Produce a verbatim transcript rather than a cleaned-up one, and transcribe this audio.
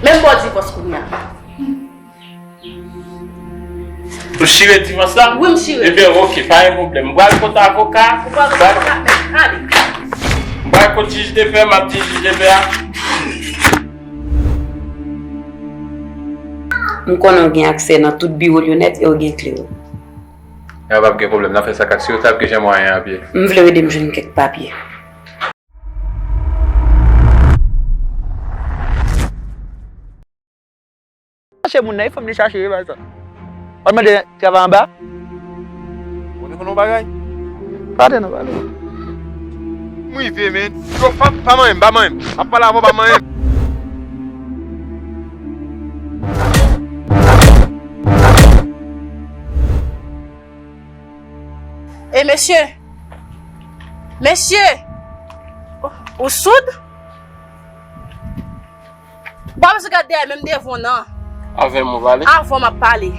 Menm bò divòs kounye a. Ou chire divòs la? Wi, m chire. Ebyen, oke, pa gen pwoblèm. M pral kot avoka. Ou pral kot avoka, men ale. M pral kot jij de pè, m ap di jij de pè a. M konnen w gen aksè nan tout biwo Lyonèt e w gen kle yo. Nan p ap gen pwoblèm, n a fè sa k ak si yo t ap gen jan mwayen an pye. M vle w ede m jwenn kèk papye. Chache moun nan, e fanm li chache, e pa sa. W ap mande travay anba? Ou te konn yon bagay? Pa te nan pale. M rive, men. Yo, pa, pa manyen m, pa manyen m. Ap pale avè w, pa manyen m. E mesye! Mesye! Ou soud? Bon, mesye, gad dèyè, menm devan w nan. Avè m ou pale? Avè w m ap pale.